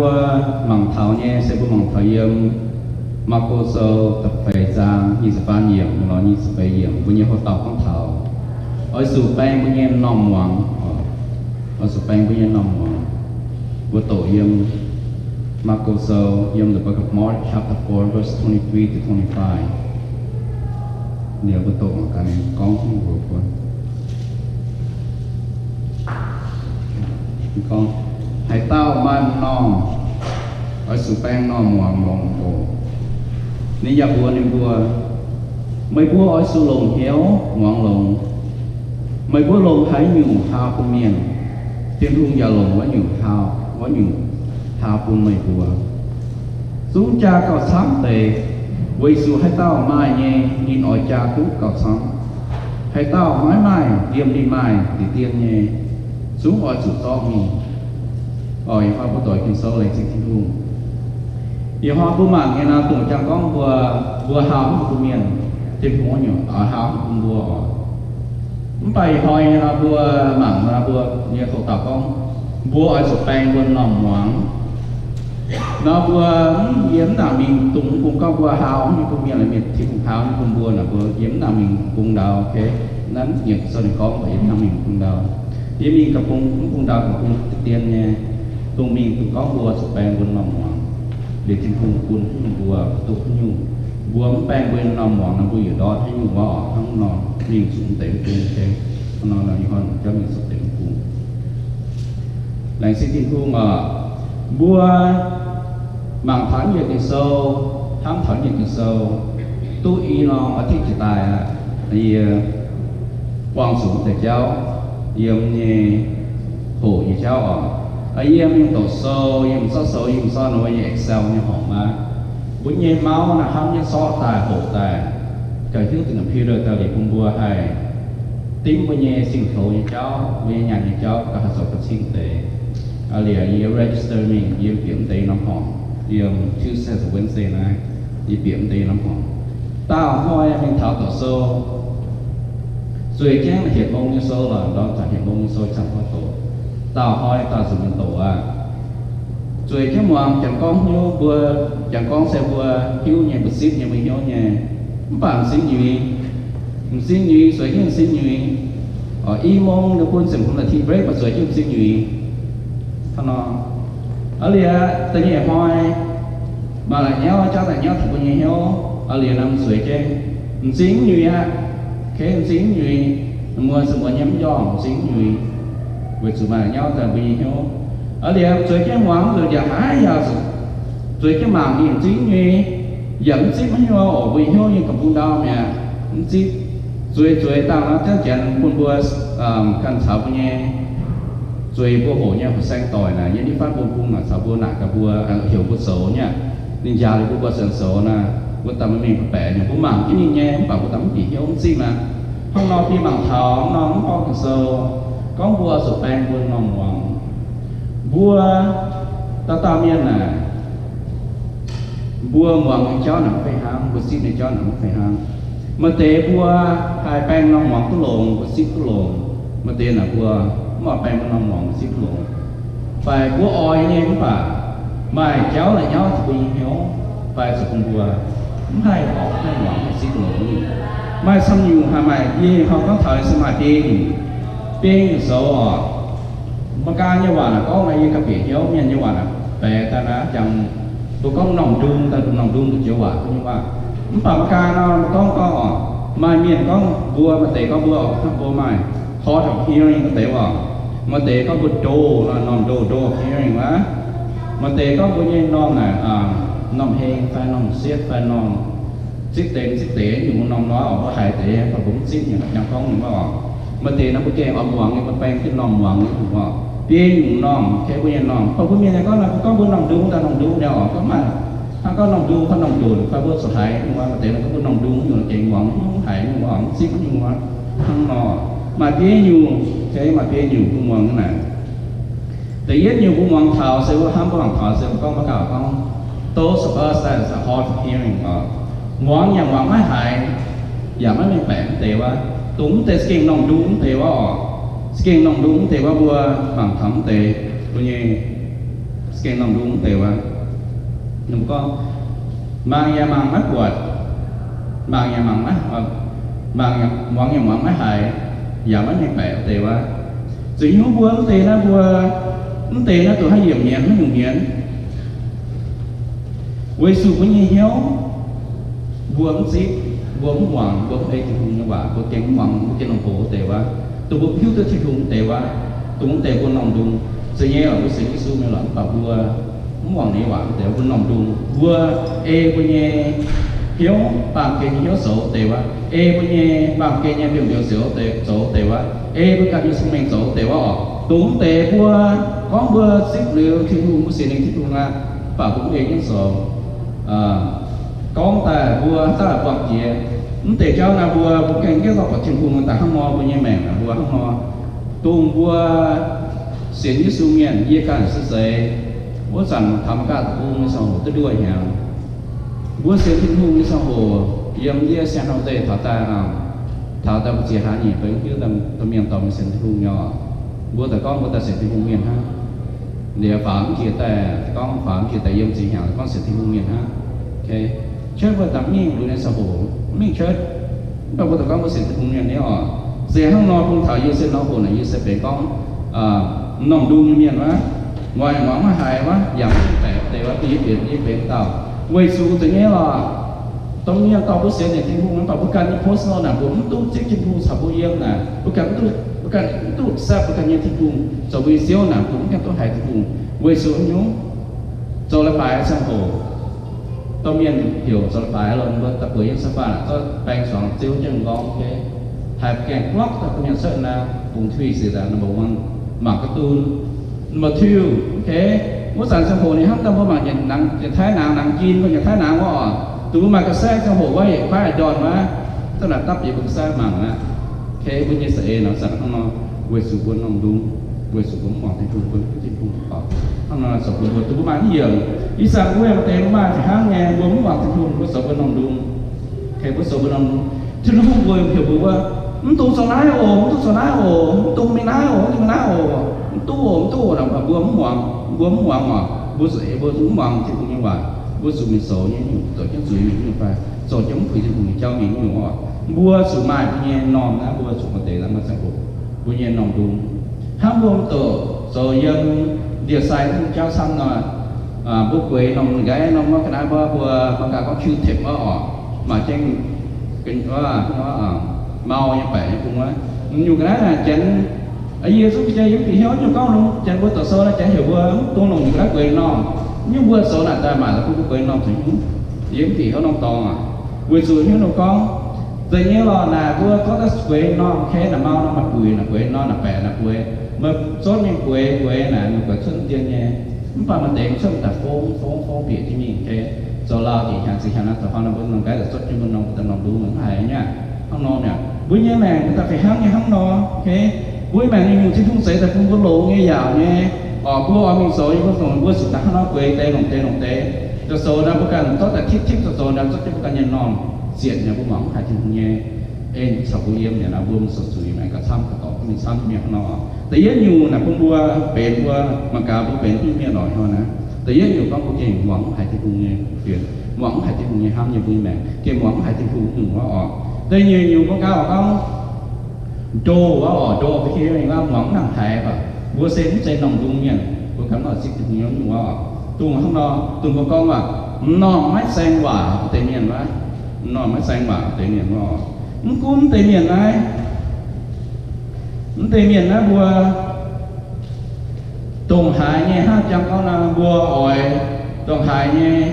Mbuo mangc taux nyei se mbuo mangc taux yiem Maako Sou da'feix zaang nyic ziepc faam yiemc lorz nyic ziepc feix yiemc, mbuo nyei houx dauh gorngv taux oix zuqc baeng mbuo nyei m'normh muangx, oix zuqc baeng mbuo nyei m'normh muangx. Mbuo doqc yiem Maako Sou, yiem the book of Mark chapter four verse twenty-three to twenty-five. Liuz mbuo doqc mangc gaax ninh gorngv haaix nyungc mbuox mbuo. Gorngv, haaix dauh maaih m'normh, oix zuqc baeng m'normh muangx longx oc. Ninh yaac mbuox ninh mbuo, meih mbuo oix zuqc longc hnyouv muangx longx. Meih mbuo longc haaix nyungc haau bun mienh, Tin-Hungh yaac longc wuov nyungc haau, wuov nyungc haau bun meih mbuo. Zungv jaa gauh camv deix, weic zuqc haaix dauh maaih nyei, ninh oix jaa duqv gauh camv. Haaix dauh maiv maaih, liemh ninh maaih deix dien nyei, zungv oix zuqc zorqv mingh. Oc, ih hnoi mbuo doqc Ging-Sou laengz zingh Tin-Hungh. Ih hnoi mbuo mangc nyei nor, dongh jang gorngv mbuo, mbuo haau mv bun mienh, Tin-Hungh nyungc oix haau mv bun mbuo oc. Mv baac ih hnoi nyei nor mbuo mangc nor, mbuo nyei houx dauh gorngv, mbuo oix zuqc baeng mbuo m'normh muangx. Nor mbuo, yie mv nangc mingh dongh mv bung gorngv mbuo haau mv bun mienh, mienh Tin-Hungh haau mv bun mbuo nor, mbuo, yie mv nangc mingh bung ndau, ok? Naaiv nyei sou ninh gorngv, yie mv nangc mingh bung ndau. Yie mingh ga'bung, mv bung ndau ga'bung deix dien nyei, dongh mingh dongh gorngv mbuo zuqc baeng mbuo m'normh muangx, liuz Tin-Hungh bun haaix nyungc mbuo, duqv haaix nyungc. Mbuo mv baeng mbuo m'normh muangx nor, mbuo yietc ndortv haaix nyungc wuov oc. Hnangv nor mingh zuqc mv deix mv bung, ok? Hnangv nor nor ih hnoi jauv mingh zuqc deix mv bung. Laengz zingh Tin-Hungh oc. Mbuo mangc taux yietc Ging-Sou, hnamv taux yietc Ging-Sou, duqv i norm a'tikv jiex daaih aqv. Yie buangh zuqc deix jauv, yiem nyei hoqc nyei jauv oc. Yie mingh doqc sou, yie mingh zorqv sou, yie mingh zorqv ninh mbuo nyei Excel nyei horngc aqv. Mbuo nyei mauv naaiv hnamv nyei zorqv daaih hoqc daaih, gauh hiuv duqv computer daaih liuz bun mbuo haih dimv mbuo nyei sing-toux nyei jauv, mbuo nyei nyaanh nyei jauv, gauh haih zoux ga'cing deix. Aa liuz yie register mingh, yie bieqc mv deix norm horngc, yiem Tuesday to Wednesday naaiv, yie bieqc mv deix norm horngc. Daauh hnoi mingh taux doqc sou, zueiz jienv hietc mong nyei sou lorqc, ndorm zanc hietc mong nyei sou cangx hoiv doqc. Daauh hnoi daauh zuqc mingh doqc aqv. Zueiz jienv muangx janx gorngv hnyouv mbuo, janx gorngv se mbuo hiuv nyei, mbuo zipv nyei, mbuo hnyouv nyei. Mv baac m'zing nyuiz, m'zing nyuiz, zueiz jienv m'zing nyuiz. Oc, i mong ninh bun ziepc hmz naaiv tea break, mv baac zueiz jienv m'zing nyuiz. Hnangv nor, aa liuz da'nyeic hnoi maaih la'nyauv jauv daaih nyauv taux mbuo nyei hnyouv, aa liuz naaiv zueiz jienv m'zing nyuiz aqv. Kei m'zing nyuiz, muoz zuqc muoz nyei mv njormh m'zing nyuiz, weic zuqc maaih la'nyauv daaih mbuo nyei hnyouv. Aa liuz zueiz jienv muangx nzunc yaac haiz yaac zuqc zueiz jienv mangc mingh m'zing nyuiz, yaac mv zipv haaix nyungc oc. Mbuo nyei hnyouv nyei ga'mbung ndau mi'aqv, mv zipv. Zueiz zueiz dangh nor, janx bun mbuo ganh caux mbuo nyei zueiz mbuo hoqc nyei horqc saeng doic naaic, yiem nitv fatv mbuo bung naaic caux mbuo naaic gaax mbuo, heuc mbuo zoux nyei aqv. Ninh njaaux liuz mbuo, mbuo sienx zoux naaic, mbuo daaih maiv mingh baeqc nyei, mbuo mangc jienv ninh nyei, mv baac mbuo daaih mv bieqc hnyouv, mv zipv aqv. Hnangv nor, bun mangc taux hnangv nor mv gorngv Ging-Sou gorngv mbuo zuqc baeng mbuo m'normh muangx. Mbuo dauh dauh mienh naaic, mbuo muangx nyei jauv naaic mv fih hnangv, mbuo zipv nyei jauv naaic mv fih hnangv. Maaih deix mbuo haih baeng m'normh muangx duqv longx, mbuo zipv duqv longx. Maaih deix naaic mbuo mv oix baeng m'normh muangx zipv duqv longx. Fai mbuo oix nyei mv baac maaih jauv la'nyauv zuqc mbuo nyei hnyouv, fai zuqc bun mbuo mv haih oix, mv haih muangx, mv haih zipv duqv longx. Maaih camv nyungc haih maaih, yie hnoi gorngv taux se maaih biei nyungc, biei nyungc zoux oc. Mangc gaax nyei waac naaic gorngv naaic, yie ganh bieqc hnyouv, mienh nyei waac naaic baeqc daaih naaic, jangx mbuo gorngv m'normh ndung daaih, m'normh ndung nduqc joux waac nyei waac. Mv baac mangc gaax nor, mbuo gorngv gorngv oc, maaih mienh gorngv mbuo, maaih deix gorngv mbuo oc, hnangv mbuo maaih hard of hearing wuov deix oc. Maaih deix gorngv mbuo dull, m'normh dull, dull of hearing aqv. Maaih deix gorngv mbuo nyei m'normh naaic, m'normh heng fai m'normh sietv fai m'normh zipv deix mv zipv deix nyungc m'normh nor oc, mbuo haiz deix, mv baac mbuo mv zipv nyungc, jangx gorngv nyungc oc. Maaih deix nor mbuo gengh oix muangx nyei, mbuo baeng jienv m'normh muangx nyei oc. Biei nyungc m'normh, kei mbuo nyei m'normh, mv baac mbuo mienh nyei gorngv naaic, mbuo gorngv mbuo m'normh ndung daaih m'normh ndung nyei oc, gorngv maaih hnangv gorngv m'normh ndung fai m'normh ndunc fai mbuo zuqc haiz nyungc, maaih deix nor gorngv mbuo m'normh ndung nyungc gengh muangx mv haiz nyungc oc, mv zipv nyungc oc. Hnangv nor, maaih biei nyungc, kei maaih biei nyungc mbuo muangx naaic. Da'yietv nyungc mbuo muangx taux se wuov hnamv mbuo mangc taux se gorngv maiv gaux gorngv, those of us that is hard of hearing oc, muangx yaac muangx maiv haiz, yaac maiv mengh baeqc mv deix wuov, dongh mv deix za'gengh m'normh ndung mv deix wuov oc, za'gengh m'normh ndung mv deix wuov mbuo mangc taux mv deix mbuo nyei Gengh norm ndung mv deix wuov, ninh mbuo gorngv, mangc yaac mangc maiv buatc, mangc yaac mangc maiv, mangc yaac muangx yaac muangx maiv haiz, yaac maiv mengh baeqc wuov deix wuov. Zuqc nyungc mbuo mv deix naaiv, mbuo mv deix naaiv duqv haaix yiemc mienz, haaix nyungc mienz. Weic zuqc mbuo nyei hnyouv, mbuo mv zipv, mbuo mv muangx, mbuo mv ei Tin-Hungh nyei waac, mbuo gengh mv muangx, mbuo gengh longc hoc wuov deix wuov, dongh mbuo mv hiuv duqv Tin-Hungh wuov deix wuov, dongh wuov deix mbuo norm ndung. Zeiz nyei lorqc, mbuo sienx Yesu mingh lorqc, mv baac mbuo mv muangx ninh nyei waac wuov deix, mbuo norm ndung. Mbuo ei mbuo nyei hnyouv, baamh gen nyei hnyouv zoux wuov deix wuov, ei mbuo nyei baamh gen nyei mbiouh mbiouh zoux wuov deix, zoux wuov deix wuov, ei mbuo ganh nyei cong-mengh zoux wuov deix wuov oc. Dongh wuov deix mbuo gorngv mbuo zipv liuz Tin-Hungh, mbuo sienx ninh Tin-Hungh aqv, mv baac mbuo mv ei jienv zoux. Gorngv daaih mbuo daaih buangh jiex mv deix jauv naaiv, mbuo, mbuo gengh jienv zorqv buatc Tin-Hungh daaih hnangv nor, mbuo nyei maengc naaic mbuo hnangv nor. Dongh mbuo sienx Yesu mienh, yie ganh se zeiz, wuov zanc taux Meigaatv deic-bung nyei ziangh hoc duqv nduoh hnyangx. Mbuo sienx Tin-Hungh nyei ziangh hoc, yiem yie San Jose taux daaih, taux daaih mbu'ziex hlaax nyeic feix hiuv domh mienh dorh mingh sienx Tin-Hungh nyei oc. Mbuo daaih gorngv mbuo daaih sienx Tin-Hungh mienh hnangv. Liuz faaux mv jiex daaih gorngv, faaux mv jiex daaih yiem ziex hnyangx gorngv sienx Tin-Hungh mienh hnangv. Church mbuo daaih mingh liuz nyei ziangh hoc, mv mingh church, mv baac mbuo daaih gorngv mbuo sienx Tin-Hungh mienh nyei oc. Se hnangv nor bun taux yie se norm hoc naaic, yie se benx gorngv norm ndung nyei mienh wuov, muangx yaac muangx maiv haiz wuov, yaac mv mengh baeqc deix wuov, bun yie benx, yie benx dauh. Weic zuqc zeiz nyei lorqc, domh mienh dorh mbuo sienx nyei Tin-Hungh, mv baac mbuo ganh nyei personal naaic mbuo mv duqv zipv Tin-Hungh caux mbuo yiem naaic, mbuo ganh mv duqv, mbuo ganh mv duqv accept mbuo ganh nyei Tin-Hungh zoux mbuo nyei Ziouv naaic, mbuo mv gaengh duqv haiz Tin-Hungh. Weic zuqc haaix nyungc? Zoux leiz-baaix ziangh hoc, domh mienh heuc zoux leiz-baaix loh, mbuo daaih bueix yiem sofa zorqv baeng zuangx ziouv jienv nqorngv, haiz gaengh guakv daaih domh mienh cuotv naaiv bungx tui sic daaih number one, mangc cartoon, number two, wuov zanc ziangh hoc ninh hnamv daaih mbuo mangc nyanc taiv nangx, nangx jin, mbuo nyanc taiv nangx wuov oc, dongh mbuo maaih ga'saengv ziangh hoc wuov yietc kuaaiv dorn wuov, zorqv naaic dapv bieqc mbuo ga'saengv mangc aqv. Mbuo nyei za'eix nor zanc hnangv nor, weic zuqc mbuo norm ndung, weic zuqc mbuo mv muangx Tin-Hungh, mbuo mv hiuv Tin-Hungh oc. Hnangv nor zoux bun mbuo, dongh mbuo maaih mv yiemc, ih zanc mbuo maaih deix mbuo maaih fih hnangv nyei, mbuo mv muangx Tin-Hungh, mbuo zoux mbuo norm ndung. Mbuo zoux mbuo norm ndung. Tin-Hungh mbuo heuc mbuo wuov, mv dungx zoux naaiv oc, mv dungx zoux naaiv oc, mv dungx mingh naaiv oc, mv dungx mingh naaiv oc, mv duqv oc, mv duqv oc, mv baac mbuo mv muangx, mbuo mv muangx oc. Mbuo zuqc, mbuo zuqc mv muangx Tin-Hungh nyei waac, mbuo zuqc mingh zoux nyei nyungc, zoux jienv zuiz mingh nyungc fai zoux jienv mv puix Tin-Hungh nyei jauv mingh nyungc oc. Mbuo zuqc maaih mbuo nyei norm naaiv, mbuo zuqc maaih deix naaiv, maaih ziangh hoc mbuo nyei norm ndung. Hnangv mbuo doqc zoux yiem ndie-sai nyei jauv camv nor, mbuo gueix norm nqaiv norm mv ga'naaiv mbuo, mbuo mangc gaax gorngv Q-tip wuov oc, maaih jienv mau nyei baeqc nyei bung wuov. Nyungc ga'naaiv naaic janx, yie zungv jiex yiem bieqc hnyouv nyungc gorngv lungh janx mbuo doqc sou naaiv janx heuc mbuo mv dungx longc nyungc ga'naaiv gueix norm. Nyungc mbuo zoux naaic daaih maaih la'kuqv mbuo gueix norm zuqc hnyouv, yiem bieqc hnyouv norm dorngx aqv. Weic zuqc hnyouv nor gorngv, zeiz nyei lorqc naaic mbuo gorngv daaih gueix norm, kei naaic mau norm, maaih buic naaic gueix norm, naaic baeqc naaic gueix, maaih zotv mingh gueix, gueix naaic mingh gueix cuotv dien nyei. Mv baac maaih deix cuotv daaih fong fong fong bieqc jienv mingh, kei zoux lauh dieqc hnyangx ziex hnyangx naaic zoux faaux nor mbuo norm nqaiv daaih zotv jienv mbuo norm, mbuo daaih norm ndung mv haiz nyei aqv. Hnangv nor mi'aqv, mbuo nyei maengc mbuo daaih fih hnangv nyei hnangv nor, kei mbuo nyei maengc nyei nyungc Tin-Hungh zeix daaih bun mbuo longx nyei yaauc nyei, oc, mbuo oix mingh zoux nyei, mbuo dongh mbuo zuqc daaih hnangv nor gueix deix longc deix longc deix. Zoux zoux naaiv mbuo ganh zorqv daaih tipv tipv zoux zoux naaiv zorqv jienv mbuo ganh nyei norm zietc nyei, mbuo mangc mv haiz Tin-Hungh nyei. En caux mbuo yiem yaac naaiv mbuo mv zoux zuiz maengx gauh camv gauh dorngc mingh camv mienh hnangv nor. Da'yietv nyungc naaic bun mbuo benx mbuo mangc gaax mbuo benx duqv mienh lorqc hnangv naaiv. Da'yietv nyungc gorngv mbuo gengh muangx mv haiz Tin-Hungh nyei fienx, muangx mv haiz Tin-Hungh nyei hnamv nyei mbuo nyei maengc, gengh muangx mv haiz Tin-Hungh nyungc wuov oc. Da'nyeic nyungc mbuo gaax oc gorngv doh wuov oc, doh mbuo gengh muangx mv nangc haiz baac mbuo se mv zeiz norm ndung mienh, mbuo ganh mv oix zipv Tin-Hungh nyei nyungc wuov oc. Dongh hnangv nor, dongh mbuo gorngv waac, m'normh maiv saeng waac deix mienh wuov, m'normh maiv saeng waac deix mienh wuov oc. Mv gunv mv deix mienh naaiv, mv deix mienh naaiv mbuo ndongc haaix nyei hnangv jangx gorngv nor, mbuo oix ndongc haaix nyei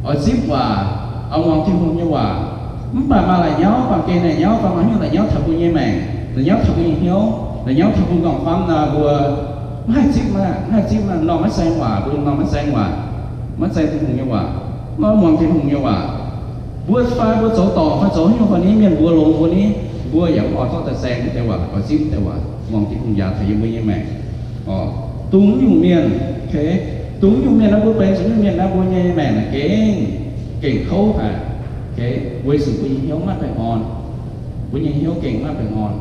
oix zipv waac, oix muangx Tin-Hungh nyei waac. Mv baac maaih la'nyauv, baamh gen la'nyauv, fai maaih hnyouv la'nyauv taux mbuo nyei maengc, la'nyauv taux mbuo nyei hnyouv, la'nyauv taux mbuo m'nqorngv famv nor, mbuo mv haih zipv, mv haih zipv, m'normh maiv saeng waac, mbuo m'normh maiv saeng waac, maiv saeng Tin-Hungh nyei waac, maiv muangx Tin-Hungh nyei waac. Mbuo fai mbuo zoux dorngc fai zoux haaix nyungc fai ni, mienh mbuox longx mbuo ni, mbuo yaac mv oix zorqv daaih saeng deix waac, oix zipv deix waac, muangx Tin-Hungh yaac taux yiem mbuo nyei maengc. Dongh nyungc mienh, dongh nyungc mienh naaiv mbuo benx zuqc nyungc mienh naaiv mbuo nyei maengc naaic gengh, gengh kouv haic. Weic zuqc mbuo nyei hnyouv maiv baengh orn. Mbuo nyei hnyouv gengh maiv baengh orn.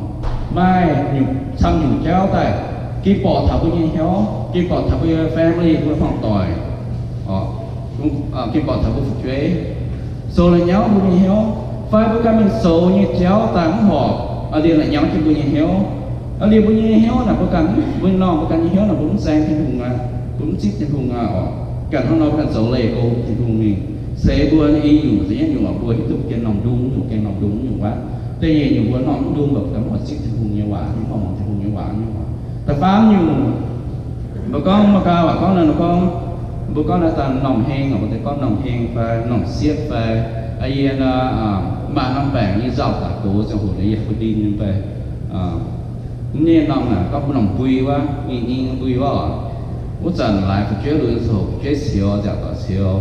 Maaih nyungc camv nyungc jauv daaih, Ging-borqc taux mbuo nyei hnyouv, ging-borqc taux mbuo nyei family, mbuo hmuangv doic, ging-borqc taux mbuo fu'jueiv, zoux la'nyauv mbuo nyei hnyouv, fai mbuo ganh mingh zoux nyei jauv daaih mv horpc, a'liemh la'nyauv jienv mbuo nyei hnyouv. A'liemh mbuo nyei hnyouv naaic, mbuo ganh, mbuo nyei normh, mbuo ganh nyei hnyouv naaic, mbuo mv saeng Tin-Hungh aqv, mbuo mv zipv Tin-Hungh aqv oc. Ganh hnangv nor mbuo ganh zoux leih go Tin-Hungh mingh. Se mbuo i nyungc, se nyungc mbuo hiuv duqv gengh normh ndung nyungc, gengh normh ndung nyungc wuov. Da'nyeic nyungc mbuo normh mv ndung, mbuo ganh mv oix zipv Tin-Hungh nyei waac, mv oix muangx Tin-Hungh nyei waac nyungc. Da'faam nyungc, mbuo gorngv, mbuo ganh waac gorngv naaiv, mbuo gorngv, mbuo gorngv naaiv daaih normh heng, mbuo deix gorngv normh heng fai normh siepv fai, yie maaih norm baengc nyei nzauh daaih doz ziangh hoc yie bun ndin nyei fai, mv nyei norm naaic gorngv mbuo normh mbui wuov, ngingh ngingh mbui wuov oc. Wuov zanc laaix fu'jueiv lunx ziangh hoc, fu'jueiv cioux, nziaauc doic cioux,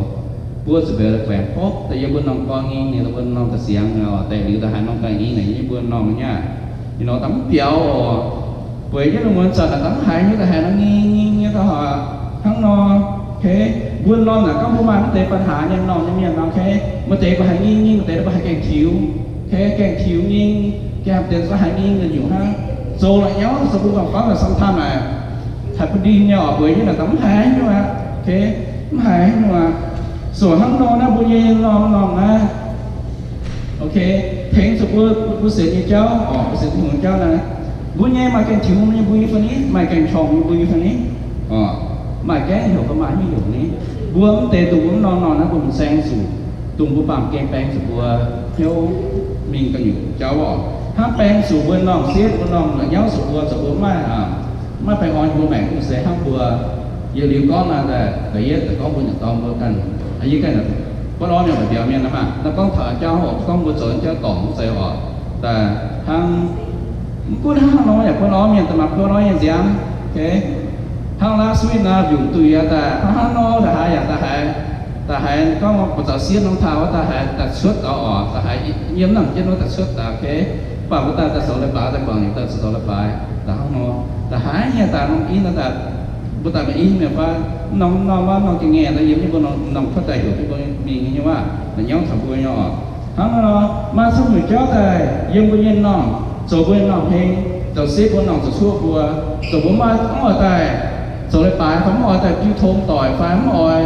buo zuqc mbenc baengc hopv daaih yiem mbuo normh gorn ngingh, ninh mbuo normh ga'siangx deix liuz daaih haaix norm daaih ngingh naaic yiem mbuo normh nyei aqv. Ninh nor daaih mv biaux oc. Bueix jienv lungh muonz zanc naaic daaih mv haiz nyei daaih haiz nor ngingh ngingh nyei daaih hoc hnangv nor. Mbuo normh naaic gorngv mbuo maaih mv deix ปัญหา nyei normh nyei mienh nor, maaih deix mbuo haiz ngingh ngingh, maaih deix mbuo haiz gaengh tiux, gaengh tiux ngingh, gaengh deix mbuo haiz ngingh nyungc hnangv. Zoux la'nyauv zoux bun gorngv gorngv naaic sometimes naaic haiz bun ndin nyei oc, bueix jienv naaic daaih mv haiz haaix nyungc aqv, mv haiz haaix nyungc aqv. Zoux hnangv nor naaiv mbuo nyei normh normh naaiv. Ok, tengx zuqc mbuo, mbuo sienx nyei jauv oc, mbuo sienx Tin-Hungh nyei jauv naaiv, mbuo nyei maaih gaengh tiux nyei mbui fai ni, maaih gaengh corngh nyei mbui fai ni, maaih gaengh heuc fai maaih hnyouv heuc ni. Mbuo mv deix dongh mbuo mv norm-norm naaiv mbuo m'saeng zuqc, dongh mbuo baamh gen baeng zuqc mbuo hnyouv mingh ganh nyungc jauv oc. Hnangv baeng zuqc mbuo normh sieqv, mbuo normh la'nyauv zuqc mbuo, zuqc mbuo maiv, maiv baengh orn mbuo maengc, mbuo se hnangv mbuo yietc liuz gorngv naaiv daaih, da'yietv daaih gorngv mbuo nyei dorn mbuo ganh, yie ganh buonv orv mienh maiv biaux mienh naaiv maah, naaiv gorngv taux jauv oc, gorngv mbuo zoux jauv dorngc mv zeiz oc. Daaih hnangv mv gunv hnangv nor yaac buonv orv mienh daaih maaih buonv orv nyei nziaamv. Hnangv last week naaiv mbiungc duih aqv, daaih hnangv hnangv nor daaih haiz yaac daaih haiz, daaih haiz gorngv mbuo zaux sieqv norm taux wuov daaih haiz daaih cuotv daux oc, daaih haiz yiem nangc jienv wuov daaih cuotv daux. Mv baac mbuo daaih daaih zoux leiz-baaix, daaih guangc liuz daaih zoux leiz-baaix daaih hnangv nor, daaih haiz nyei daaih norm in daaih, mbuo daaih maaih in mienh fai norm norm wuov norm jiex ngaengc daaih yiem jienv mbuo norm cuotv daaih heuc jienv mbuo mingh nyei wuov, la'nyauv taux mbuo nyei oc. Hnangv nor, maaih camv nyungc jauv daaih yiem mbuo nyei normh, zoux mbuo nyei normh heng, zoux sieqv mbuo normh, zoux cuoqv mbuo, zoux mbuo maiv oix daaih zoux leiz-baaix fai mv oix daaih jiu tong doic fai mv oix,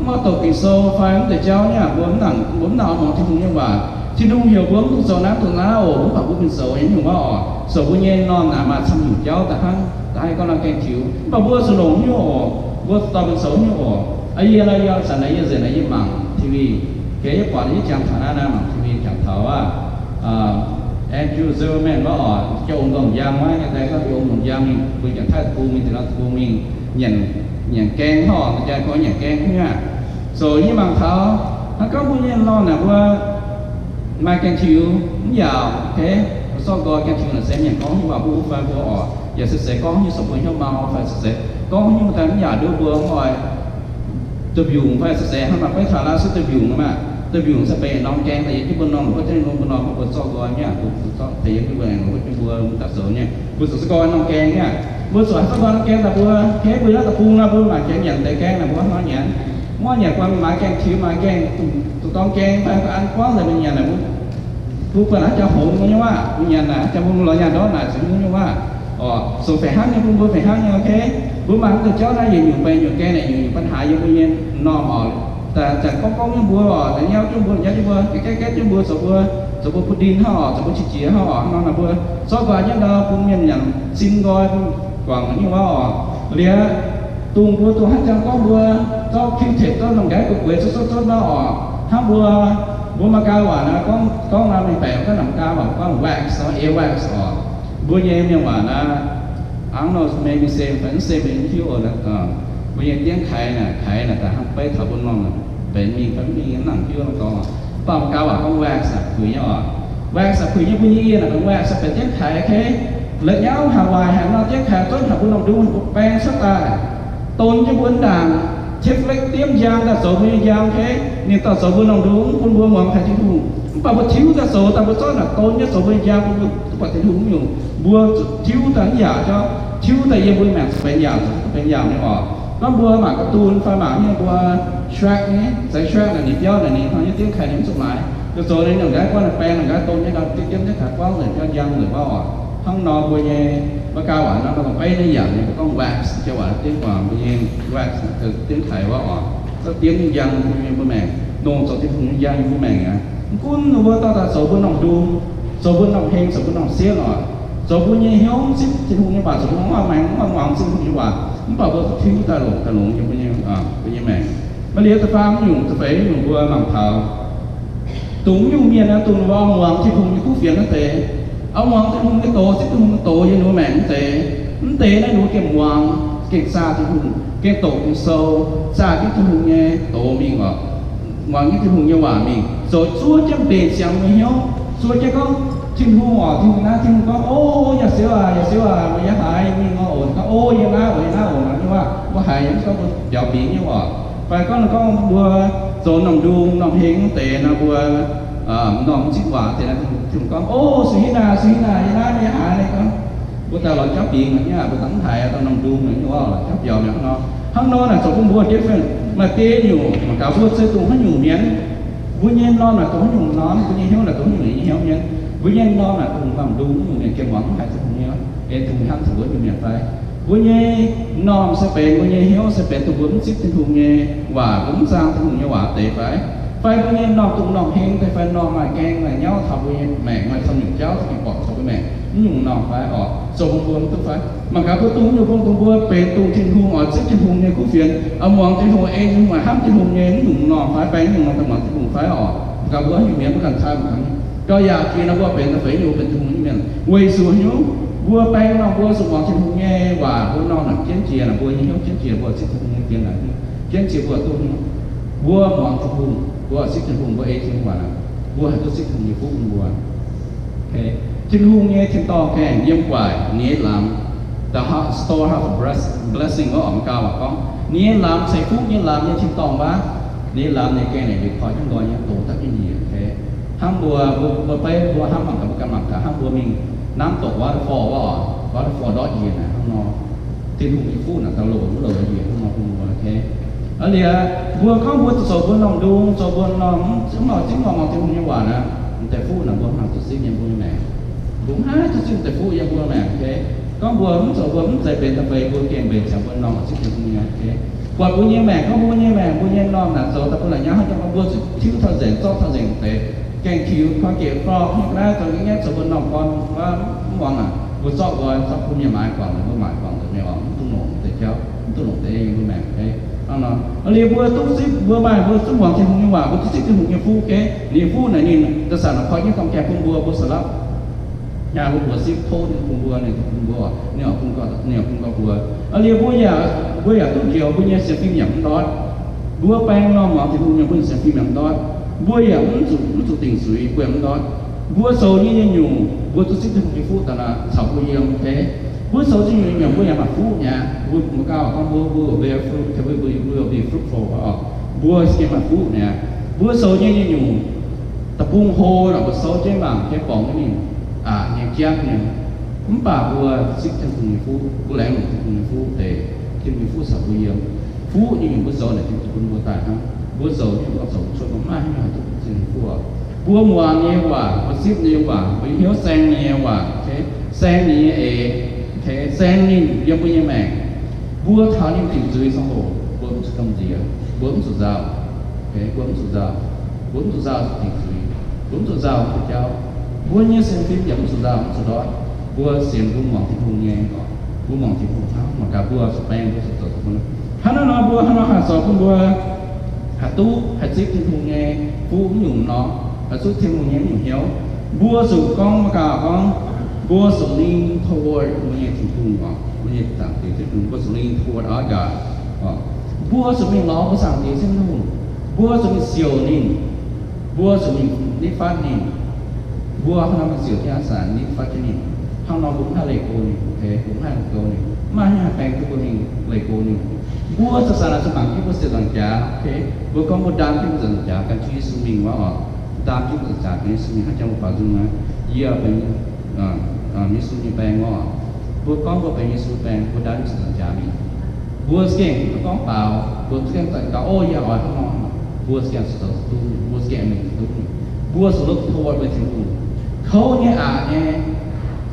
mv oix doqc Ging-Sou fai mv deix jauv nyei aqv. Mbuo mv nangc, mbuo mv nangc oix muangx Tin-Hungh nyei waac. Tin-Hungh heuc mbuo mv dungx zoux naaiv dongh naaiv oc, mv baac mbuo mingh zoux nyei nyungc wuov oc. Zoux mbuo nyei normh naaic maaih camv nyungc jauv daaih hnangv, da'haiz gorngv nor gaengh tiux, mv baac mbuo zuqc longc nyungc oc, mbuo dorh mingh zoux nyungc oc. Yie nor, yie zanc naaiv yie nzengc naaiv yie mangc T V, gaax yie buatc yie jangx taux naaiv naaiv mangc T V jangx taux aqv, Andrew Zimmerman wuov oc, jauv ong ndongc njang wuov nyei deix, gorngv jauv ong ndongc njang mingh mbuo janx-taiv deic-bung mingh, deix norm deic-bung mingh nyanc, nyanc gaeng hnangv oc, jaa gorngv nyanc gaeng hnangv aqv. Zoux yie mangc taux hnangv gorngv mbuo nyei normh naaic mbuo maaih gaengh tiux mv yaauc, mbuo zorqv nqoi gaengh tiux naaic se mienh gorngv nyei waac mbuo fai mbuo oc, yaac se seix gorngv nyei sou mbuo hnyouv mau fai se seix gorngv nyei daaih mv yaauc nduov mbuo mv oix duih mbiungc fai se seix hnangv maaih beiv taux laaix se duih mbiungc nor maah. Duih mbiungc se benx norm gaeng daaih yiem jienv mbuo normh, mbuo jienv mbuo normh mbuo zorqv nqoi nyei aqv, mbuo zorqv deix yiem jienv mbuo aengx mbuo jienv mbuo mv daaih zoux nyei, mbuo zoux se gorngv norm gaeng nyei aqv. Mbuo zuqc haaix zanc norm gaeng daaih mbuo, kei mbuo naaiv deic-bung nor mbuo maaic gaeng nyanc deix gaeng naaic mbuo hnangv nor nyanc, mv oix nyanc guanh maaiz gaengh tiux maaiz gaengh, duqv dorng gaeng fai an guangv nzengc mingh nyanc naaic mbuo, mbuo buatc haaix jauh hngongx nyei waac, mbuo nyanc naaic haaix jauh mbuo lorz nyanc ndortv naaic zuqc hngongx nyei waac oc. Zoux fih hnangv nyei bun mbuo fih hnangv nyei, ok. Mbuo mangc mv deix jauv naaiv yietc nyungc benx nyungc gaeng naaic nyungc nyungc ปัญหา yiem mbuo nyei normh oc. Daaih, daaih gorngv gorngv nyei mbuo oc, daaih nyauv jienv mbuo, nyauv jienv mbuo, gaeqv gaeqv jienv mbuo, zoux mbuo, zoux mbuo bun ndin hnangv oc, zoux mbuo qiex jiez hnangv oc, hnangv nor mbuo zorqv nqoi jienv ndau bun mienh nyanc, sin nqoi bun guangc nyei waac oc. Liuz, dongh mbuo dongh haaix zanc gorngv mbuo zorqv Q-tip zorqv norm nqaeqv gueix gueix zorqv zorqv zorqv nor oc, hnangv mbuo, mbuo Meigaa waac naaiv gorngv, gorngv naaiv mingh baeqc gorngv naaiv Meigaa waac gorngv wax nor, earwax oc. Mbuo nyei mienh waac naaiv, I don't know, maybe same, fai mv same, mv hiuv oc. Mbuo nyei diengv kaix naaic, kaix naaic daaih hnangv beiv taux mbuo normh naaic benx mingh fai mv mingh mv nangc hiuv nor gorngv. Mv baac Meigaa waac gorngv wax naaic puix nyei oc. Wax naaic puix nyei, mbuo nyei yie naaic benx wax naaic benx diengv kaix, ok. La'nyauv haaix waaic haaix nor diengv kaix zorqv haaix mbuo normh ndung haaix mbuo baeng cuotv daaih, don jienv mbuo ndaangc, tiepv-lekv diemv njang daaih zoux mbuo nyei njang, ok. Ninh daaih zoux mbuo normh ndung, mv bun mbuo muangx haiz Tin-Hungh. Mv baac mbuo tiuv daaih zoux daaih mbuo zorqv naaic don nyei zoux mbuo nyei njang bun mbuo duqv buatc Tin-Hungh nyungc. Mbuo tiuv daaih mv yaauc jauv, tiuv daaih yiem mbuo maengc zuqc benx yaauc, zuqc benx yaauc nyei oc. Gorngv mbuo mangc cartoon fai mangc nyei mbuo Shrek nyei, zeiz Shrek naaic ninh biauv naaic ninh hnangv nyei diemv kaix ninh mv zuqc maaiz. Zoux zoux ninh nyungc gaaix guanh naaic baeng nyungc gaaix don nyei gaax diemv diemv diemv kaix guangv nzengc biauv njang nzengc wuov oc. Hnangv nor mbuo nyei Mbuo ganh waac naaiv, mbuo dongh beiv naaiv yaac nyei, mbuo gorngv wax, jauv waac dingv guangc mbuo nyei wax, dingv taaix wuov oc. Zorqv diev nyei njang mbuo nyei, mbuo maengc, longc zoux Tin-Hungh nyei njang yiem mbuo maengc aqv. Mv gunv ninh mbuo dorh daaih zoux mbuo norm ndung, zoux mbuo norm heng, zoux mbuo norm sieqv oc, zoux mbuo nyei hnyouv mv zipv Tin-Hungh nyei waac, zoux mbuo mv maaih maengc, mv maaih muangx Tin-Hungh nyei waac, mv baac mbuo tiuv daaih longc, daaih longx yiem mbuo nyei, mbuo nyei maengc. Maiv liuz da'faam nyungc, da'feix nyungc mbuo mangc taux dongh nyungc mienh naaiv, dongh ninh mbuo muangx Tin-Hungh nyei kuv fienx naaiv deix, oix muangx Tin-Hungh nyei doz, zipv Tin-Hungh nyei doz yiem ninh mbuo maengc naaiv deix, mv deix naaiv ninh mbuo gengh muangx, gengh zaah Tin-Hungh, gengh doqc Ging-Sou, zaah jienv Tin-Hungh nyei doz mingh oc, muangx jienv Tin-Hungh nyei waac mingh, zoux zuov jienv mbenc siangx nyei hnyouv, zuov jienv gorngv, Tin-Hungh oc, Tin-Hungh naaiv, Tin-Hungh gorngv, O, yaac siouv aac, yaac siouv aac, meih yaac haiz mingh oc, oc, gorngv, O, yie naaiv, o, yie naaiv oc, mv baac haiz yaac mv gorngv mbuo biaux bingx nyei oc. Fai gorngv, gorngv mbuo zoux norm ndung, norm heng deix nor, mbuo norm zipv waac deix nor, Tin-Hungh gorngv, O, suy hinv aac, suy hinv aac, yie naaiv, yie haiz, gorngv mbuo daaih lorz jauv bingx nyei aqv, mbuo daaih mv haiz daaih norm ndung nyei oc, jauv biaux mi'aqv hnangv nor. Hnangv nor naaic zoux bun mbuo jienv fai maaih deix nyungc mangc gaax mbuo se dongh haaix nyungc mienh, mbuo nyei norm naaic dongh haaix nyungc norm, mbuo nyei hnyouv naaic dongh haaix nyungc nyei hnyouv mienh, mbuo nyei norm naaic dongh norm ndung nyungc mienh gengh muangx mv haiz Tin-Hungh nyei, ei Tin-Hungh hnamv taux mbuo nyungc mienh fai mbuo nyei norm se benx, mbuo nyei hnyouv se benx dongh mbuo mv zipv Tin-Hungh nyei waac, mbuo mv zaang Tin-Hungh nyei waac deix fai, fai mbuo nyei norm dongh norm heng deix fai norm maaih gaeng maaih nyauv taux mbuo nyei maengc, maaih camv nyungc jauv za'gengh borqc taux mbuo maengc, mv nyungc norm fai oc, zoux bun mbuo mv duqv fai. Mangc gaax mbuo dongh nyungc bung dongh mbuo benx dongh Tin-Hungh oix zipv Tin-Hungh nyei kuv fienx, oix muangx Tin-Hungh, ei Tin-Hungh, oix hnamv Tin-Hungh nyei, mv nyungc norm fai, fai mv nyungc norm daaih muangx Tin-Hungh fai oc. Mangc gaax mbuo haaix nyungc mienh mbuo ganh cai mangc gaax. Gauh yaac jiex nor mbuo benx da'feix nyungc benx Tin-Hungh nyei mienh. Weic zuqc haaix nyungc? Mbuo baeng nor mbuo zuqc muangx Tin-Hungh nyei waac, mbuo norm naaic jienv jiex naaic, mbuo nyei hnyouv jienv jiex, mbuo zipv Tin-Hungh nyei fienx naaic, jienv jiex mbuo duqv haaix nyungc? Mbuo muangx Tin-Hungh, mbuo zipv Tin-Hungh, mbuo ei Tin-Hungh waac naaic, mbuo haih duqv zipv Tin-Hungh nyei fuqv bun mbuo. Tin-Hungh nyei tin-dorngh gaengh yiem gu'nguaaic ninh nyei lamz, the heart, storehouse of bless-, blessing, wuov oc, Meigaa waac gorngv, ninh nyei lamz ceix fuqv nyei lamz nyei tin-dorngh wuov. Ninh nyei lamz ninh gaengh naaic liuz koi jienv nqoi nyei, dox dapv jienv njiec. Hnangv mbuo, mbuo, mbuo beiv mbuo hnamv mangc gaax, mbuo ganh mangc gaax, hnangv mbuo mingh naamv doqc waterfall wuov oc, waterfall ndortv njiec naaic hnangv nor, Tin-Hungh nyei fuqv naaic daaih louc mv louc njiec hnangv nor bun mbuo, ok. Aa, liuz mbuo gorngv mbuo zoux mbuo norm ndung, zoux mbuo norm mv, mv, mv muangx Tin-Hungh nyei waac naaic, m'deix fuqv naaic mbuo mv haih duqv zipv yiem mbuo nyei maengc. Mbuo mv haih duqv zipv m'deix fuqv yiem mbuo maengc, ok. Gorngv mbuo mv zoux, mbuo mv zeiz benx da'feix, mbuo gengh mbenc ziangx mbuo norm zipv Tin-Hungh nyei, ok. Buatc mbuo nyei maengc, gorngv mbuo nyei maengc, mbuo nyei norm naaic zoux daaih bun la'nyauv hnangv, mbuo zuqc tiuv taux nzengc, zorqv taux nzengc deix, gaengh tiux koi gec florh, naaiv zoux nyei, zoux mbuo norm gorn, mv muangx aqv. Mbuo zorqv nqoi, zorqv bun mienh maaiz guangc, mbuo maaiz guangc nzengc mienh oc, mv duqv longc deix jauv, mv duqv longc deix yiem mbuo maengc, ok. Hnangv nor, liuz mbuo duqv zipv, mbuo maaih, mbuo duqv muangx Tin-Hungh nyei waac, mbuo duqv zipv Tin-Hungh nyei fuqv, ok. Ninh nyei fuqv naaic ninh, da'faanh naaic koi jienv dorng gaengh bun mbuo, mbuo sou lap. Naaiv mbuo mbuox zipv tov ninh bun mbuo, ninh bun mbuo, ninh oix bun gau, ninh oix bun gau mbuo. Aa, liuz mbuo yaac, mbuo yaac duqv njoux, mbuo nyei sienx fim yaac mv ndoiv. Mbuo baeng norm muangx Tin-Hungh nyei, mbuo nyei sienx fim yaac mv ndoiv. Mbuo yaac mv zuqc, mv zuqc dingc zuiz, mbuo yaac mv ndoiv. Mbuo zoux nyei nyungc, mbuo duqv zipv Tin-Hungh nyei fuqv daaih naaic caux mbuo yiem, ok. Mbuo zoux nyei nyungc, mbuo yaac maaih fuqv mi'aqv. Mbuo, mbuo gauh gorngv mbuo, mbuo will bear fruit, mbuo, mbuo will be fruitful oc. Mbuo za'gengh maaih fuqv mi'aqv. Mbuo zoux nyei nyungc, deic-bung hlo naaic mbuo souv jienv mangc jienv borngz jienv mingh, aqc nyei, jangv nyei. Mv baac mbuo zipv Tin-Hungh nyei fuqv, mbuo laengz longc Tin-Hungh nyei fuqv deix, Tin-Hungh nyei fuqv caux mbuo yiem. Fuqv nyei nyungc mbuo zoux naaic Tin-Hungh bun mbuo daaih hnangv. Mbuo zoux nyei, mbuo zoux cuotv, mbuo maiv haih duqv Tin-Hungh nyei fuqv oc. Mbuo muangx ninh nyei waac, mbuo zipv ninh nyei waac, mbuo nyei hnyouv saeng ninh nyei waac, ok, saeng ninh nyei eix, ok, saeng ninh yiem mbuo nyei maengc. Mbuo taux ninh dingc zuiz ziangh hoc, mbuo mv zuqc gamh nziex, mbuo mv zuqc nzauh, ok, mbuo mv zuqc nzauh, mbuo mv zuqc nzauh dingc zuiz, mbuo mv zuqc nzauh deix jauv. Mbuo nyei sienx fim yaac mv zuqc nzauh, mv zuqc ndoiv. Mbuo sienx, mbuo muangx Tin-Hungh nyei, mbuo muangx Tin-Hungh hnangv, mangc gaax mbuo zuqc baeng, mbuo zuqc zoux bun hnangv nor, mbuo hnangv nor haih zoux bun mbuo haih duqv haih zipv Tin-Hungh nyei fuqv mv nyungc nor, haih zipv Tin-Hungh nyei mv nyungc hnyouv. Mbuo zuqc gorngv, mangc gaax gorngv, mbuo zuqc lean toward mbuo nyei Tin-Hungh oc, mbuo nyei Zaangc Diex Tin-Hungh, mbuo zuqc lean toward our God oc. Mbuo zuqc mingh lorz mbuo Zaangc Diex Tin-Hungh, mbuo zuqc mingh siouc ninh, mbuo zuqc mingh nitv fatv ninh. Mbuo hnangv nor mingh siouc jienv aa zanc nitv fatv jienv ninh. Hnangv nor mbuo mv haih leih go ninh, ok, mbuo mv haih leih go ninh. Mv maaih haaix nyungc haih baeng duqv mbuo mingh leih go ninh. Mbuo zanc-zanc naaic zuqc mangc jienv mbuo sienx nzaangc jaax, ok. Mbuo gorngv mbuo ndaam jienv mbuo nzaangc jaax gan jienv Yesu mingh wuov oc. Ndaam jienv nzaangc jaax gan Yesu mingh hnangv jangx mbuo baaux nzung aqv. Yie benx Yesu nyei baeng wuov oc. Mbuo gorngv mbuo benx Yesu baeng, mbuo ndaam jienv nzaangc jaax mingh. Mbuo za'gengh mv gorngv baaux, mbuo za'gengh daaih gaax, o, yie oix hnangv nor. Mbuo za'gengh zuqc zoux duqv, mbuo za'gengh mingh duqv. Mbuo zuqc look toward mbuo Tin-Hungh. Kouv nyei, aqc nyei,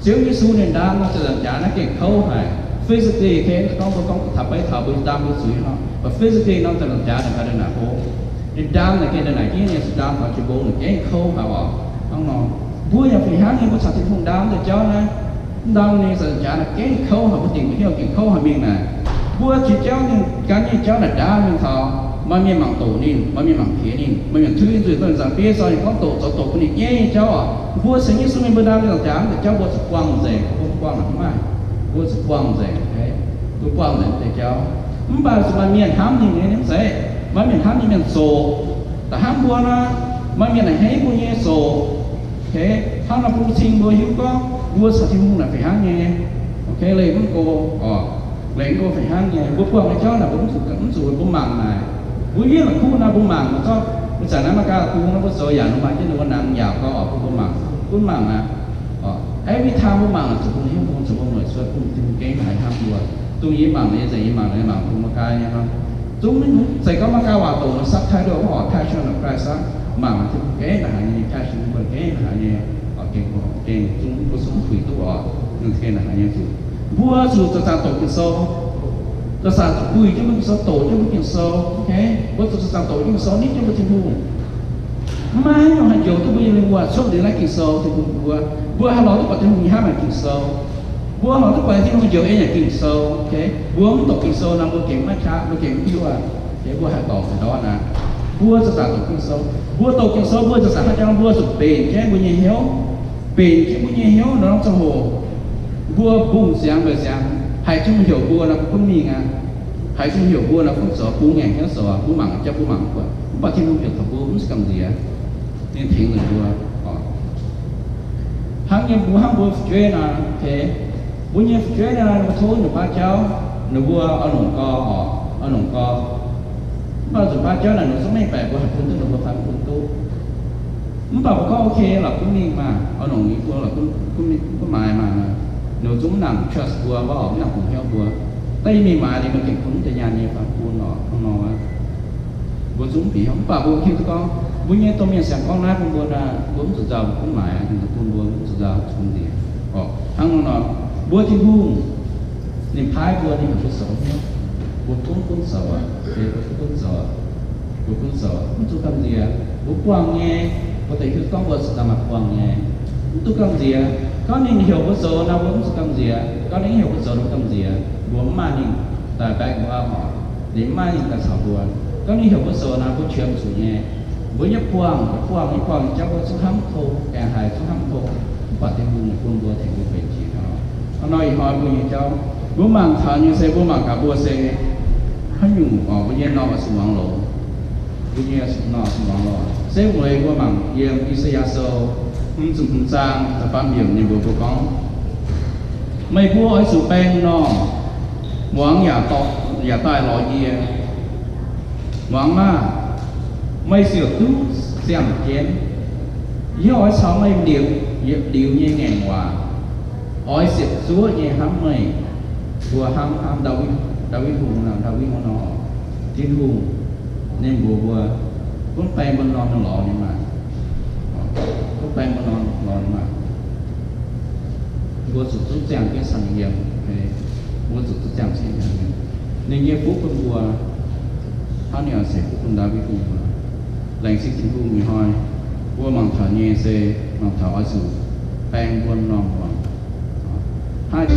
Ziouv Yesu ninh ndaam nor, zanc-zanc jaax naaiv gengh kouv haic. Physically, okay, gorngv mbuo gorngv taux beiv taux mbuo ndaam mbuo zuiz nor, but physically nor, zanc-zanc jaax ninh gaax ndongc naaic hlo. Ninh ndaam naaic gengh ndongc naaic jienv, ninh zuqc ndaam taux jiex mbong naaic gengh kouv haic oc. Hnangv nor, mbuo yaac fih hnangv nyei, mbuo caux Tin-Hungh ndaam deix jauv naaiv, ndaam ninh zanc-zanc jaax naaic gengh kouv haic, mbuo dingc mbuo hnyouv gengh kouv haic mingh naaic. Mbuo jiex jauv ninh gan nyei jauv naaic ndaam mingh taux maaih mienh mangc doqc ninh, maaih mienh mangc piex ninh, maaih mienh tuix nzuih, maaih mienh nzangc-bieiv zorqv ninh gorngv doqc zoux doqc bun ninh nyei jauv oc. Mbuo sienx Yesu mingh mbuo ndaam ninh zanc-zanc jaax, mv deix jauv mbuo zuqc buangh nzengc, mbuo mv buangh naaic mv maaih, mbuo zuqc buangh nzengc, okay? Mbuo buangh nzengc mv deix jauv. Mv baac zuqc maaih mienh hnamv ninh nyei, ninh mv zeiz. Maaih mienh hnamv ninh mienh zoqc. Da'hnangv mbuo nor, maaih mienh naaic hei mbuo nyei zoqc. Okay, hnangv nor bun cing mbuo hiuv gorngv mbuo caux Tin-Hungh naaic fih hnangv nyei. Okay, leih mv go, oc, leih mv go fih hnangv nyei. Mbuo buangh nyei jauv naaic mbuo mv zuqc, mv zuqc mbuo mangc naaic. Mbuo yiem la'kuqv naaiv mbuo mangc, mbuo zorqv, mbuo zanc naaiv maiv gaax bung naaiv mbuo zoux yaac nor maaih jienv ninh mbuo nangx yaac gorngv oc, bun mbuo mangc, gunv mangc naaic. Oc, every time mbuo mangc zuqc bun hiuv, bun zuqc mbuo mueic cuotv, bun Tin-Hungh gengh haiz hnamv mbuo. Dongh yie mangc nyei, zanc yie mangc nyei, mangc bun maiv gaax nyei hnangv. Zungv maiv zeiz gorngv maiv gaax waac doqc nor, subtitle oc, Passion of Christ aqv, mangc Tin-Hungh gengh haiz nyei, Passion mbuo gengh haiz nyei, oc, gengh, gengh zungv mbuo zungv puix duqv oc, ninh gengh haiz nyei zuqc. Mbuo zuqc zanc-zanc doqc Ging-Sou, zanc-zanc zuqc buih jienv mbuo Ging-Sou, doqc jienv mbuo Ging-Sou, okay? Mbuo zuqc zanc-zanc doqc Ging-Sou, nitv jienv mbuo Tin-Hungh. Mv maaih haaix nyungc haih njoux duqv mbuo nyei lingh wuonh cuotv liuz naaiv Ging-Sou Tin-Hungh mbuo. Mbuo haih lorz duqv buatc Tin-Hungh nyei hnamv yaac Ging-Sou. Mbuo haih lorz duqv buatc Tin-Hungh njoux en yaac Ging-Sou, okay? Mbuo mv doqc Ging-Sou nor, mbuo gengh maiv qaqv, mbuo gengh mv hiuv aqv. Okay, mbuo haih dorngc haaix ndortv naaic. Mbuo zuqc zanc-zanc doqc Ging-Sou. Mbuo doqc Ging-Sou, mbuo zuqc zanc-zanc haaix jangx, mbuo zuqc mbenc jienv mbuo nyei hnyouv. Mbenc jienv mbuo nyei hnyouv nor, norm ziangh hoc mbuo mbungh ziangx mbenc ziangx, haiz Tin-Hungh heuc mbuo nor, mbuo gunv mingh aqv. Haiz Tin-Hungh heuc mbuo nor, gunv zoux, bungx ngaengc hnyouv zoux, mbuo mangc jauv, mbuo mangc buatc. Mv baac Tin-Hungh heuc taux mbuo, mv zuqc gamh nziex. Ninh tengx nzengc mbuo. Hnangv nyei mbuo, hnangv mbuo fu'jueiv naaic, okay, mbuo nyei fu'jueiv naaic, mbuo tov ninh baav jauv, ninh mbuo oix longc gau oc, oix longc gau. Mv baac nzunc baav jauv naaic, ninh zungv mengh baeqc mbuo haih bun duqv, ninh mbuo fai mv bun duqv. Mv baac mbuo gorngv okay lorqc, gunv mingh maah, oix longc nyei mbuo lorqc, gunv, gunv mingh, gunv maaiz maah. Ninh zungv mv nangc trust mbuo, mv baac oix mv nangc bungx hnyouv mbuo. Da'nyeic mingh maaiz liuz, mbuo gengh bun mv deix nyaanh nyei fai bun oc, hnangv nor aqv. Mbuo zungv mv bieqc hnyouv, mv baac mbuo hiuv duqv gorngv mbuo nyei domh mienh siang gorngv naaiv bun mbuo naaic, mbuo mv zuqc nzauh, mbuo gunv maaiz, ninh bun mbuo, mbuo mv zuqc nzauh, zuqc nziex oc. Hnangv nor nor, mbuo Tin-Hungh ninh paaiv mbuo, ninh heuc mbuo zoux hnyouv, mbuo gunv gunv zoux aqv, mbuo gunv gunv zoux, mbuo gunv zoux, mv zuqc gamh nziex. Mbuo buangh nyei, mbuo deix hiuv gorngv mbuo zuqc daaih maaih buangh nyei, mv zuqc gamh nziex. Gorngv ninh heuc mbuo zoux nor, mbuo mv zuqc gamh nziex. Gorngv ninh mv heuc mbuo zoux, mbuo gamh nziex. Mbuo mv maaih ninh daaih back mbuo oc. Ninh mv maaih ninh daaih caux mbuo. Gorngv ninh heuc mbuo zoux nor, mbuo qiemx zuqc nyei. Mbuo nyei buangh, buangh nyei buangh jauv mbuo zungv hnamv tong, aengx haiz zungv hnamv tong. Mv baac Tin-Hungh ninh bun mbuo tengx mbuo benx jiex nor. Hnangv nor ih hnoi mbuo nyei jauv, mbuo mangc taux nyei se mbuo mangc gaax mbuo se haaix nyungc oc, mbuo nyei norm oix zuqc muangx longx. Mbuo nyei norm oix zuqc muangx longx. Se mueiz mbuo mangc yiem I^saa^yaa Sou hmz ziepc hmz zaang da'faam yiemc ninh mbuox mbuo gorngv, meih mbuo oix zuqc baeng m'normh muangx yaac dorh, yaac daaih lorz yie. Muangx maah! Meih ziouc duqv ziangh jienv. Yie oix caux meih liepc yietc liuz nyei ngaengc waac. Oix ziepc zuoqv nyei hnamv meih. Mbuo hnamv, hnamv Ndaawitv, Ndaawitv Hungh, Ndaawitv hnangv nor, Tin-Hungh ninh mbuox mbuo, gunv baeng mbuo norm lorz nyei maah! Gunv baeng mbuo norm lorz nyei maah! Mbuo zuqc duqv ziangh jienv caux ninh yiem. Mbuo zuqc duqv ziangh jienv caux ninh yiem. Ninh nyei fuqv bun mbuo, hnangv ninh oix ceix fuqv bun Ndaawitv Hungh mbuo. Laengz zingh Tin-Hungh ih hnoi mbuo mangc taux nyei se mangc taux oix zuqc baeng mbuo norm muangx. Hnangv